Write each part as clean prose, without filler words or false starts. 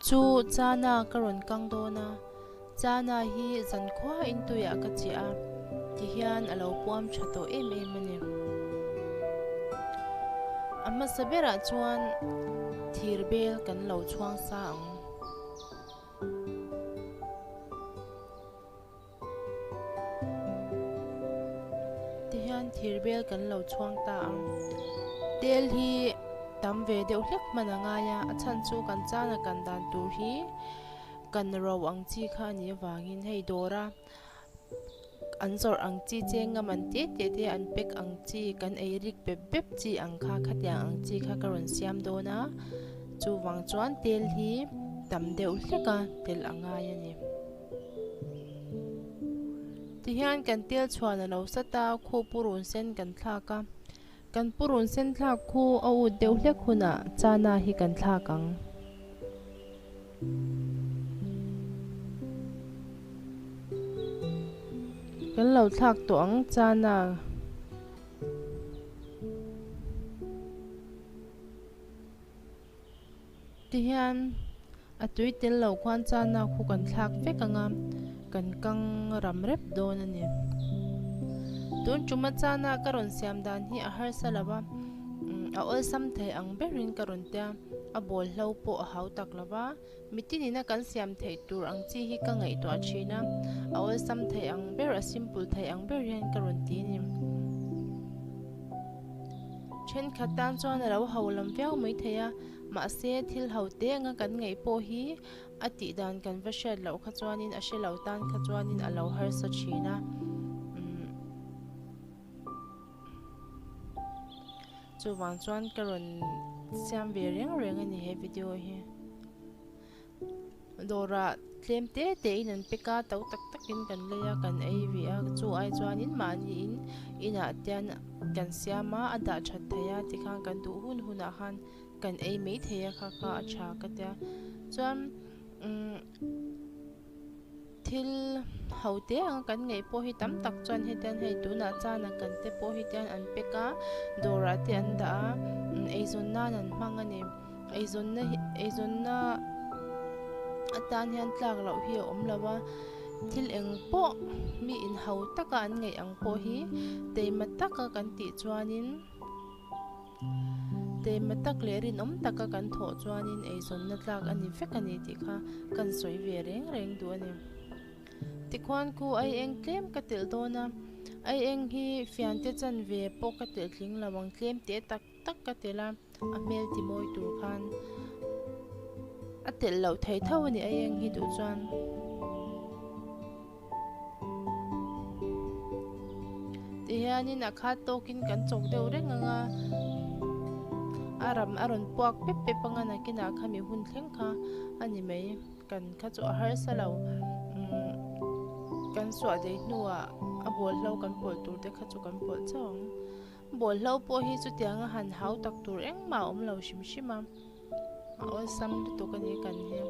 chu chana ka rawn kang dawn a, chana hi zankhua in tuiah ka chiah a, tihian a lo puam tha tawh em em a ni. A hmasa berah chuan thir bel kan lo chhuang sa ang. Tihian thir bel kan lo chhuang ta ang. Tel hi tam ve deuh hlek hman a ngai a, a chhan chu kan chana kan dan tur hi kan ro ang chi kha a nih avangin hei dawra an zawrh ang chi cheng a man te te te an pack ang chi kan ei rik bep bep chi ang kha khatiang ang chi kha ka rawn siam dawn a chuvang chuan tel hi tam deuh hlek a tel a ngai a ni. Tihian kan tel chhuan a lo sat a khu purun sen kan thlak a kan purun sen thlak khu a ut deuh hlek hunah chana hi kan thlak ang. Kan lo thlak tawh ang chana. Tihian a tui tel lo khuan chana khu kan thlak vek ang a, kan kang ram rep dawn a ni. Tun tuma chana ka rawn siam dan hi a harsa lo va, a awlsam thei ang berin ka rawn tia, a bawl hlo pawh a hau tak lo va, mitinin a kan siam theih tur ang chi hi ka ngaihtuah thin a, a awlsam thei ang ber, a simple thei ang ber hian ka rawn ti a ni. Thenkhat tan chuan a lo ho lam viau mai thei a, mahse thil ho te anga kan ngaih pawh hi a tih dan kan va hriat loh kha chuanin a hre lo tan kha chuanin a lo harsa thin a. Chuvang chuan ka rawn siam ve reng reng a ni he video hi. Dawrah tlem te te in an pack a, to tak tak in kan lei a, kan ei ve a, chu ai chuanin mahni in inah tian kan siam a, a dah that thei a tikhan kan duh hun hunah khan kan ei mai thei a kha kha a tha ka tia chuan umm thil ho te anga kan ngaih pawh hi tam tak chuan hetian hei tunah chuan a kan te pawh hi tian an pack a dawrah te an dah a eizawn nan an hmang a ni eizawnna hi eizawnna atan hian tlak loh hi a awm lo a thil eng pawh mi in ho taka an ngaih ang pawh hi teima taka kan tih chuanin. Teima tak leh rinawm taka kan thawh chuanin eizawnna tlak a ni vek a ni tih kha kan sawi ve reng reng duh a ni. Tikhuan khu ai eng tlem ka telh dawn a, ai eng hi fiante chanve pawh ka telh tling lo ang tlem teh tak tak ka telh a, a hmel ti mawi tur khan a telh loh thei tho a ni ai eng hi duh chuan. Tihianin a khat tawkin kan chawk deuh reng ang a, a ram a rawn puak pep pep ang a nakinah khami hun thleng kha a ni mai. Kan kha chu a harsa lo umm kan suah daih hnuah a bawlhlo kan pawlh tur te kha chu kan pawlh chauh ang. Bawlhlo pawh hi chutianga han hau tak tur engmah a awm lo hrim hrim a. A awlsam lutuk a ni kan hi.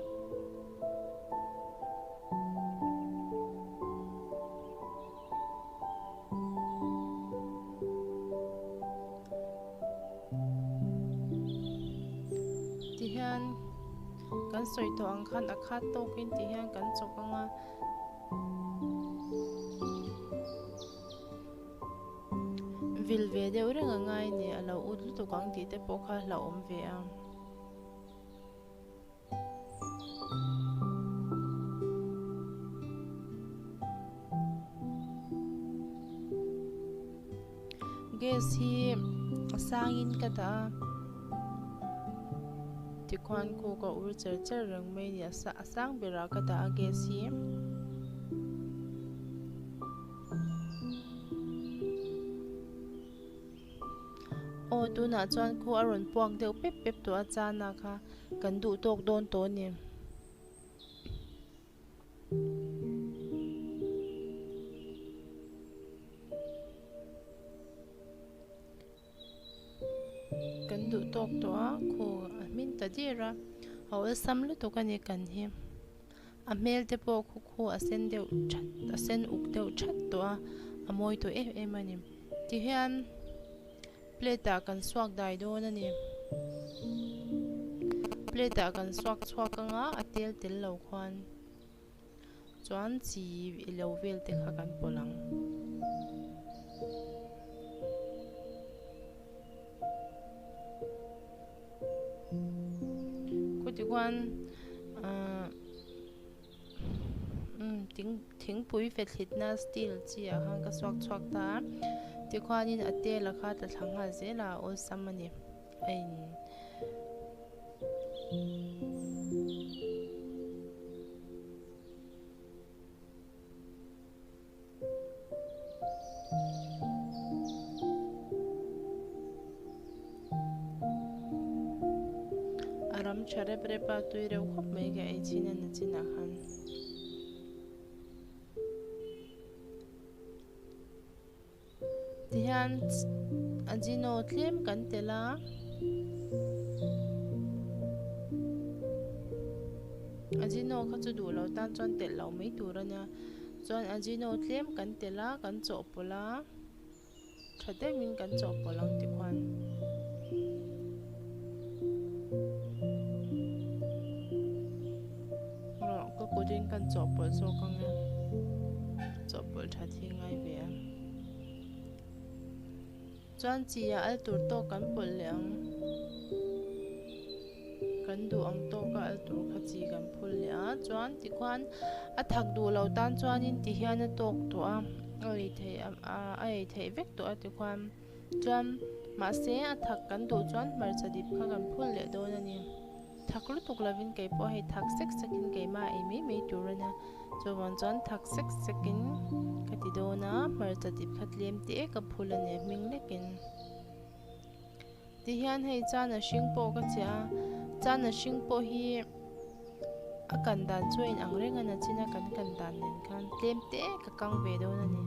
Tihian kan sawi tawh ang khan a khat tawkin tihian kan chawk ang a. Vil ve deuh reng a ngai ni, a lo ut lutuk ang tih te pawh kha hlauhawm ve a. Gas hi a sangin ka dah a, tikhuan khu ka ur cher cher reng mai a ni, a sang berah ka dah a gas hi. Aw tunah chuan khu a rawn puak deuh pep pep tawh a chana kha kan duh tawk dawn tawh a ni. Kan duh tawk tawh a khu a hmin ta der a a awlsam lutuk a ni kan hi. A hmel te pawh khu khu a sen deuh that a sen uk deuh that tawh a a mawi tawh em em a ni. Tihian plate ah kan suak dai dawn a ni. Plate ah kan suak chhuak anga a tel tel lo khuan chuan chi ilo vel te kha kan pawlh ang. Khuti khuan ahh umm thingpui fethlitna steel chi ah khan ka suak chhuak ta a tikhuanin a tel a kha tla thla nghal zel a a awlsam a ni a in. A ram tha rep rep a tui reuh khawp mai ka ei chin a na chinah khan. Tihian ajino tlem kan tel a. Ajino kha chu duh lo tan chuan telh loh mai tur a nia. Chuan ajino tlem kan tel a, kan chawhpawlh a, tha deuhin kan chawhpawlh ang tikhuan. Rawh ka kutin kan chawhpawlh zawk ang e, chawhpawlh that hi ngai ve a. Chuan chi ah al tur tawk kan pawlh leh ang. Kan duh ang tawk a al tur kha chi kan phul leh a. Chuan tikhuan a thak duh lo tan chuanin ti hian a tawk tawh a, a ei theih a ei theih vek tawh a tikhuan. Chuan mahse a thak kan duh chuan hmarcha dip kha kan phul leh dawn a ni. Thak lutuk lovin kei pawh hei thak sek sekin keimah ei mai mai tur a nia. Chuvang chuan thak sek sekin ka ti dawn a, hmarcha dip kha tlem teh ka phul a ni hming lekin. Tihian hei chana hring pawh ka chiah a, chana hring pawh hi a kan dan chu a inang reng a nachin a kan kan dan nen khan tlem teh ka kang ve dawn a ni.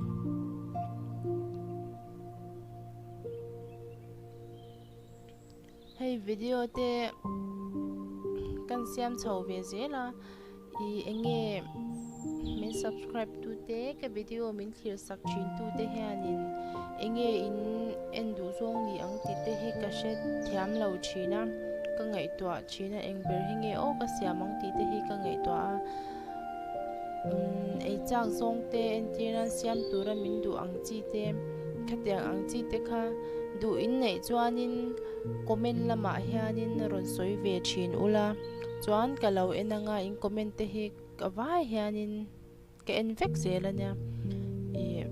Hei video te kan siam chho ve zel a ih eng nge min subscribe tu te ka video min thlir sak thin tu te hianin eng nge in en duh zawng ni ang tih te hi ka hre thiam lo thin a ka ngaihtuah thin a eng ber hi nge aw ka siam ang tih te hi ka ngaihtuah a umm ei chak zawng te entir nan siam tura min duh ang chi te khatiang ang chi te kha duh in neih chuanin comment lamah hianin rawn sawi ve thin ula chuan ka lo en anga in comment te hi ka vai hianin ka en vek zel a nia ih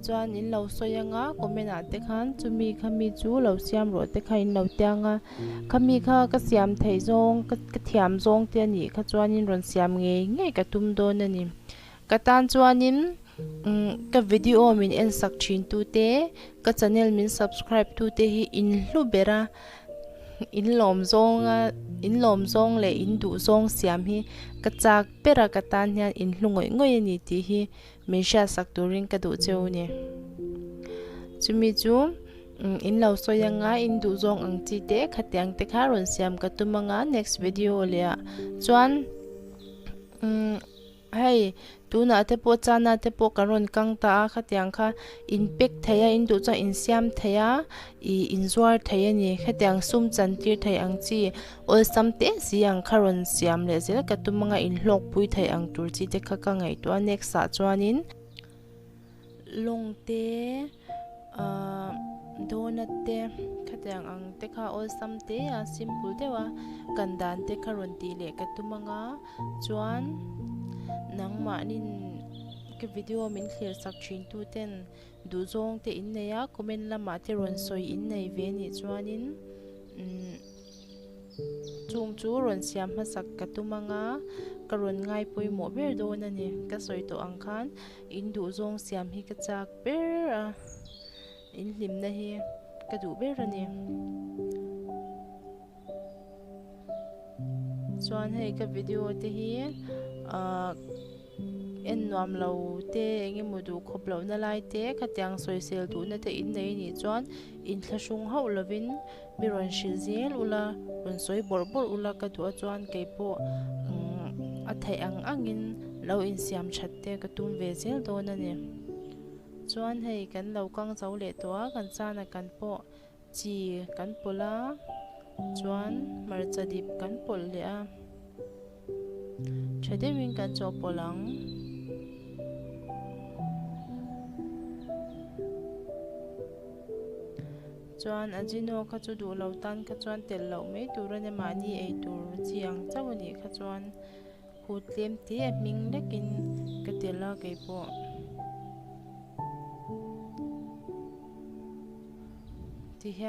chuan in lo sawi anga comment ah te khan chumi khami chu lo siam rawh te kha in lo tiang a khami kha ka siam theih zawng ka thiam zawng te a nih kha chuanin rawn siam ngei ngei ka tum dawn a ni ka tan chuanin umm ka video min en sak thin tu te ka channel min subscribe tu te hi in hlu ber a in lawm zawnga in lawm zawng leh in duh zawng siam hi ka chak ber a ka tan hian in hlu ngawih ngawih a ni tih hi min hriatsak turin ka duh cheu a ni. Chumi chu in lo sawi anga in duh zawng ang chi te khatiang te kha rawn siam ka tum anga next video leh ah chuan umm hei tunah te pawh chana te pawh kan rawn kang ta a khatiang kha in pack thei a in duh chuan in siam thei a ih in zuar thei a ni khatiang sum chan tir thei ang chi Awlsam te si ang kha rawn siam leh zel ka tum anga inhlawkpui theih ang tur chi te kha ka ngaihtuah a next ah chuanin lawng te ahh donut te khatiang ang te kha awlsam te a simple deuh a kan dan te kha rawn tih leh ka tum anga chuan nangmahnin ka video min thlir sak thin tu ten duhzawng te in nei a comment lamah te rawn sawi in nei ve anih chuanin umm. Chung chu rawn siam hmasak ka tum anga ka rawn ngai pawimawh ber dawn a ni. Ka sawi tawh ang khan in duhzawng siam hi ka chak ber a, in hlimna hi ka duh ber a ni. Chuan hei ka video te hi ahh. En nuam lo te eng emaw duh khawp loh na lai te khatiang sawisel duhna te in nei anih chuan inthlahrung hauh lovin mi rawn hrilh zel ula rawn sawi bawrh bawrh ula ka duh a chuan keipawh umm a theih ang angin lo insiam that te ka tum ve zel dawn a ni. Chuan hei kan lo kang zo leh tawh a kan chana kan pawh chi kan pawlh a. Chuan hmarcha dip kan pawlh leh a, tha deuhin kan chawhpawlh ang. Chuan ajino kha chu duh lo tan kha chuan telh loh mai tur a nia, mahni ei tur chi ang chauh a nih kha chuan khu tlem te a hming lekin ka telh a keipawh. Tihian.